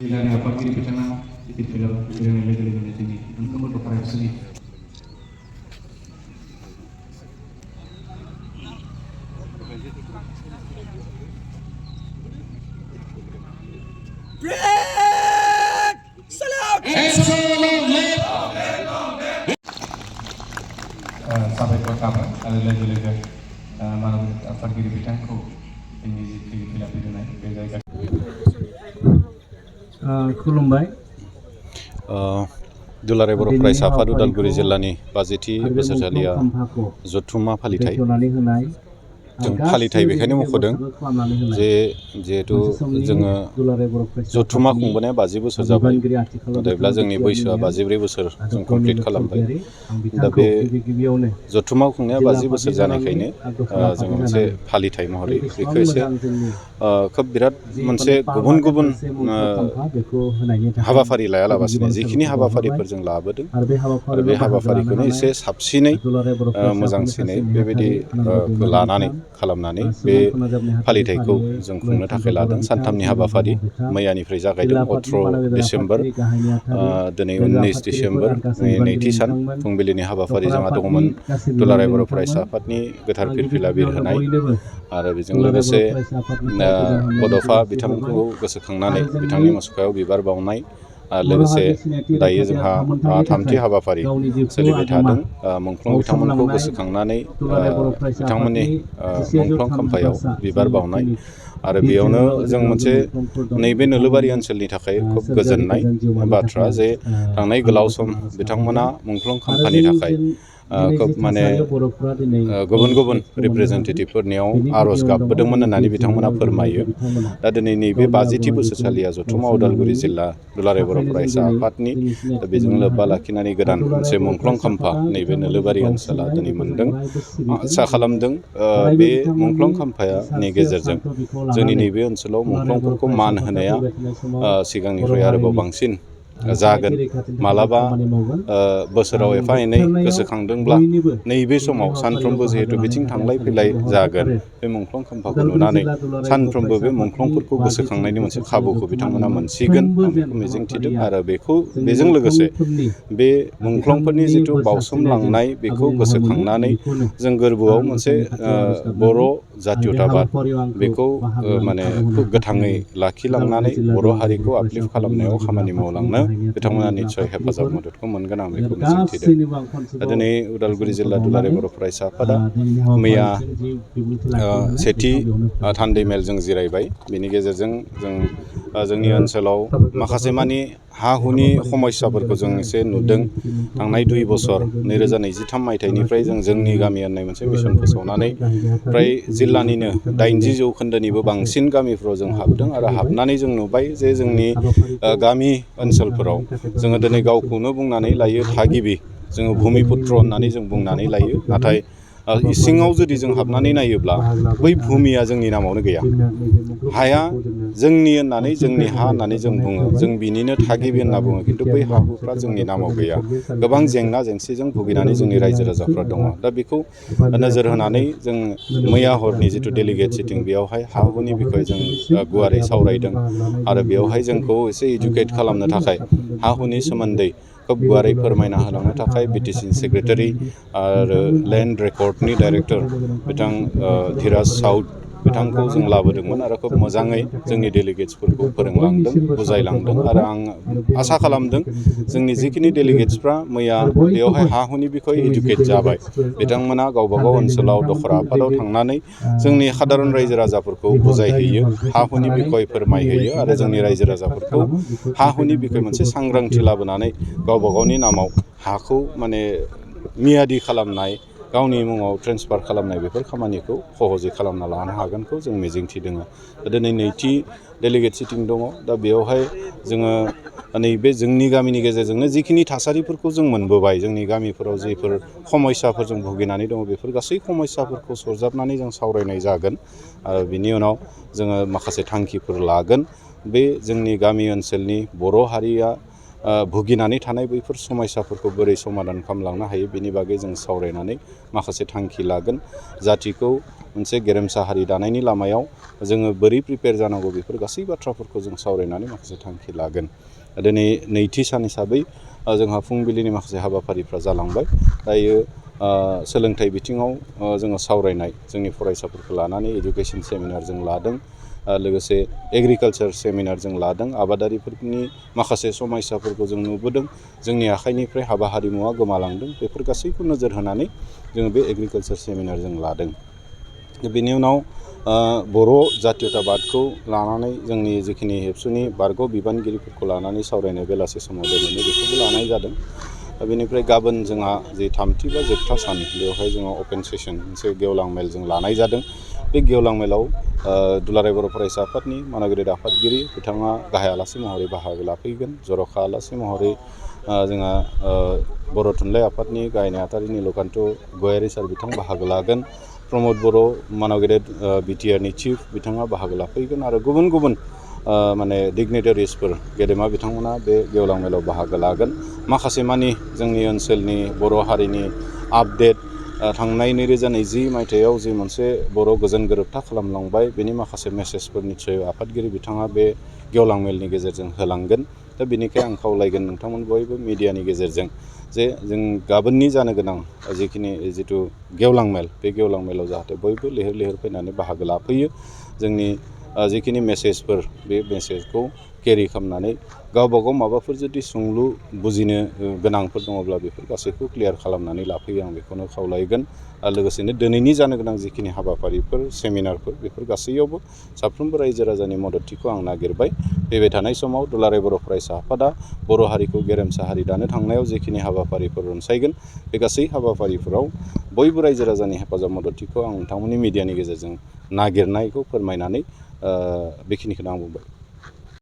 जिल्लानि आफादगिरि बिथाङा गिदिर फिल्डआव फैनाय लोगो लोगोनो जोंनि मोनफ्रोमबो फरायसानि साबायखर थाबाय आरो लोगो लोगो माननीय आफादगिरि बिथांखौ जोंनि जि फिल्ड फैनाय बे जायगा खुलुमबाय। दुलाराय बर' फरायसा आफाद उदालगुरि जिल्लानि 50थि बोसोरसालिया जथुम्मा फालिथाय जों फालिथाय बेखायनो मख'दों जे जिहेतु जोङो जथुम्मा खुंबोनाया 50 बोसोर जाबाय, नाथायब्ला जोंनि बैसोआ 52 बोसोर जों कमप्लिट खालामबाय। दा बे जथुम्मा खुंनाया 50 बोसोर जानायखायनो जोङो मोनसे फालिथाय महरै बेखौ एसे खोब बिराद मोनसे गुबुन गुबुन हाबाफारि लायालाबासिनो जिखिनि हाबाफारिफोर जों लाबोदों आरो बे हाबाफारिखौनो एसे साबसिनै मोजांसिनै बेबायदि लानानै खालामनानै बे फालिथायखौ जों खुंनो थाखाय लादों। सानथामनि हाबाफारि मैयानिफ्राय जागायदों 18 डिसेम्बर, दिनै 19 डिसेम्बर नैथि सान फुंबिलिनि हाबाफारि जोंहा दङमोन दुलाराय बर' फरायसा आफादनि गोथार फिरफिला बिरहोनाय आरो बेजों लोगोसे बड'फा बिथांखौ गोसोखांनानै बिथांनि मुसुखायाव बिबार बावनाय लोगोसे दायो जोंहा थामथि हाबाफारि सोलिबाय थादों मुंख्लं बिथांमोनखौ गोसोखांनानै बिथांमोननि मुंख्लं खाम्फायाव बिबार बावनाय आरो बेयावनो जों मोनसे नैबे नोलोबारि ओनसोलनि थाखाय खोब गोजोननाय बाथ्रा जे थांनाय गोलाव सम बिथांमोना मुंख्लं खाम्फानि थाखाय खोब माने गुबुन गुबुन रिप्रेजेन्टेटिभफोरनियाव आर'ज गाबबोदोंमोन होननानै बिथांमोना फोरमायो। दा दिनै नैबे 50थि बोसोरसालिया जथुम्मा उदालगुरि जिल्ला दुलाराय बर' फरायसा आफादनि बेजों लोब्बा लाखिनानै गोदान मोनसे मुंख्लं खाम्फा नैबे नोलोबारि ओनसोला दिनै मोनदों। आसा खालामदों बे मुंख्लं खाम्फानि गेजेरजों जोंनि नैबे ओनसोलाव मुंख्लंफोरखौ मान होनाया सिगांनिफ्राय आरोबाव बांसिन जागोन। मालाबा बोसोराव एफा एनै गोसोखांदोंब्ला नैबे समाव सानफ्रोमबो जिहेतु बिथिं थांलाय फैलाय जागोन, बे मुंख्लं खाम्फाखौ नुनानै सानफ्रोमबो बे मुंख्लंफोरखौ गोसोखांनायनि मोनसे खाबुखौ बिथांमोना मोनसिगोन आं बेखौ मिजिंथिदों। आरो बेजों लोगोसे बे मुंख्लंफोरनि जिथु बावसोमलांनाय बेखौ गोसोखांनानै जों गोरबोआव मोनसे बर' जातीयताबाद बेखौ माने गोथाङै लाखिलांनानै बर' हारिखौ आपलिफ्ट खालामनायाव खामानि मावलांनो बिथांमोना निस्सय हेफाजाब मददखौ मोनगोन आं बेखौ मिजिंथिदों। दा दिनै उदालगुरि जिल्ला दुलाराय बर' फरायसा आफादा मैया सेथि थान्दै मेल जों जिरायबाय। बेनि गेजेरजों जों जोंनि ओनसोलाव माखासे मानि हा हुनि समस्याफोरखौ जों एसे नुदों। थांनाय 2 बोसोर 2023 मायथाइनिफ्राय जोंनि गामि होननाय मोनसे मिसन फोसावनानै फ्राय जिल्लानिनो 80 जौखोन्दोनिबो बांसिन गामिफ्राव जों हाबदों आरो हाबनानै जों नुबाय जे जोंनि गामि ओनसोलफोराव जोङो दिनै गावखौनो बुंनानै लायो थागिबि, जोङो भुमिपुत्र होननानै जों बुंनानै लायो। नाथाय इसिङाव जुदि जों हाबनानै नायोब्ला बै भुमिया जोंनि नामावनो गैया। हाया जोंनि होननानै जोंनि हा होननानै जों बुङो, जों बिनिनो थागिबि होनना बुङो, खिन्थु बै हा हुफ्रा जोंनि नामाव गैया। गोबां जेंना जेंसिजों भुगिनानै जोंनि रायजो राजाफ्रा दङ। दा बेखौ नोजोर होनानै जों मैया हरनि जिथु डेलिगेट सिटिं बेयावहाय हा हुनि बिखय जों गुवारै सावरायदों आरो बेवहाय जोंखौ एसे इडुकेट खालामनो थाखाय हा हुनि सोमोन्दै खोब गुवारै फोरमायना होलांनो थाखाय बिटिसिनि सेक्रेटारि आरो लेन्ड रेकर्डनि डाइरेक्टर बिथां धीराज साउद बिथांखौ जों लाबोदोंमोन आरो खोब मोजाङै जोंनि डेलिगेट्सफोरखौ फोरोंलांदों, बुजायलांदों आरो आं आसा खालामदों जोंनि जिखिनि डेलिगेट्सफ्रा मैया बेवहाय हा हुनि बिखय इडुकेट जाबाय, बिथांमोना गावबागाव ओनसोलाव दखरा आफादाव थांनानै जोंनि सादारन रायजो राजाफोरखौ बुजायहैयो, हा हुनि बिखय फोरमायहैयो आरो जोंनि रायजो राजाफोरखौ हा हुनि बिखय मोनसे सांग्रांथि लाबोनानै गावबा गावनि नामाव हाखौ माने मियादि खालामनाय, गावनि मुङाव ट्रेन्सफार खालामनाय बेफोर खामानिखौ सहजै खालामना लानो हागोनखौ जों मिजिंथिदों। दिनै नैथि डेलिगेट सिटिं दङ। दा बेयावहाय जोङो नैबे जोंनि गामिनि गेजेरजोंनो जिखिनि थासारिफोरखौ जों मोनबोबाय, जोंनि गामिफोराव जिफोर समस्याफोरजों भुगिनानै दङ, बेफोर गासै समस्याफोरखौ सरजाबनानै जों सावरायनाय जागोन आरो बिनि उनाव जोङो माखासे थांखिफोर लागोन। बे जोंनि गामि ओनसोलनि बर' हारिया भुगिनानै थानाय बैफोर समस्याफोरखौ बोरै समाधान खालामलांनो हायो बेनि बागै जों सावरायनानै माखासे थांखि लागोन। जाथिखौ मोनसे गेरेमसा हारि दानायनि लामायाव जोङो बोरै प्रिपेयार जानांगौ बेफोर गासै बाथ्राफोरखौ जों सावरायनानै माखासे थांखि लागोन। दिनै नैथि सान हिसाबै जोंहा फुंबिलिनि माखासे हाबाफारिफ्रा जालांबाय। दायो सोलोंथाइ बिथिङाव जोङो सावरायनाय जोंनि फरायसाफोरखौ लानानै एडुकेसन सेमिनार जों लादों। लोगोसे एग्रिकालचार सेमिनार जों लादों। आबादारिफोरनि माखासे समस्याफोरखौ जों नुबोदों। जोंनि आखाइनिफ्राय हाबा हारिमुवा गोमालांदों। बेफोर गासैखौ नोजोर होनानै जोङो बे एग्रिकालचार सेमिनार जों लादों। बेनि उनाव बर' जातीयताबादखौ लानानै जोंनि जिखिनि एबसुनि बारग' बिबानगिरिफोरखौ लानानै सावरायनाय बेलासे समाव दिनैनो बेखौबो लानाय जादों। बेनिफ्राय गाबोन जोंहा जि थामथि बा जोबथा सान बेवहाय जोङो अपेन सेसन मोनसे गेवलां मेल जों लानाय जादों। बे गेवलां मेलाव दुलाराय बर' फरायसा आफादनि मानगिरिद आफादगिरि बिथाङा गाहाय आलासि महरै बाहागो लाफैगोन। जर'खा आलासि महरै जोंहा बर' थुनलाइ आफादनि गाहाय नेहाथारि नीलकान्त गयारी सार बिथां बाहागो लागोन। प्रमद बर' मानगिरिद बिटिआरनि चिफ बिथाङा बाहागो लाफैगोन आरो गुबुन गुबुन माने डिगनिटारिसफोर गेदेमा बिथांमोना बे गेवलां मेलाव बाहागो लागोन। माखासे मानि जोंनि ओनसोलनि बर' हारिनि आपडेट थांनाय 2020 मायथाइयाव जि मोनसे बर' गोजोन गोरोबथा खालामलांबाय बेनि माखासे मेसेजफोर निस्सय आफादगिरि बिथाङा बे गेवलां मेलनि गेजेरजों होलांगोन। दा बेनिखाय आं खावलायगोन नोंथांमोन बयबो मिडियानि गेजेरजों जे जों गाबोननि जानो गोनां जिथु गेवलां मेल बे गेवलां मेलाव जाहाथे बयबो लैहोर लैहोर फैनानै बाहागो लाफैयो। जोंनि जिखिनि मेसेजफोर बे मेसेजखौ केरि खालामनानै गावबा गाव माबाफोर जुदि सोंलु बुजिनो गोनांफोर दङब्ला बेफोर गासैखौ क्लियार खालामनानै लाफैयो आं बेखौनो खावलायगोन। आरो लोगोसेनो दिनैनि जानो गोनां जिखिनि हाबाफारिफोर सेमिनारफोर बेफोर गासैयावबो साफ्रोमबो रायजो राजानि मददथिखौ आं नागिरबाय। फैबाय थानाय समाव दुलाराय बर' फरायसा आफादा बर' हारिखौ गेरेमसा हारि दानो थांनायाव जिखिनि हाबाफारिफोर रनसायगोन बे गासै हाबाफारिफोराव बयबो रायजो राजानि हेफाजाब मददथिखौ आं नोंथांमोननि मिडियानि गेजेरजों नागिरनायखौ फोरमायनानै बेखिनिखौनो आं बुंबाय।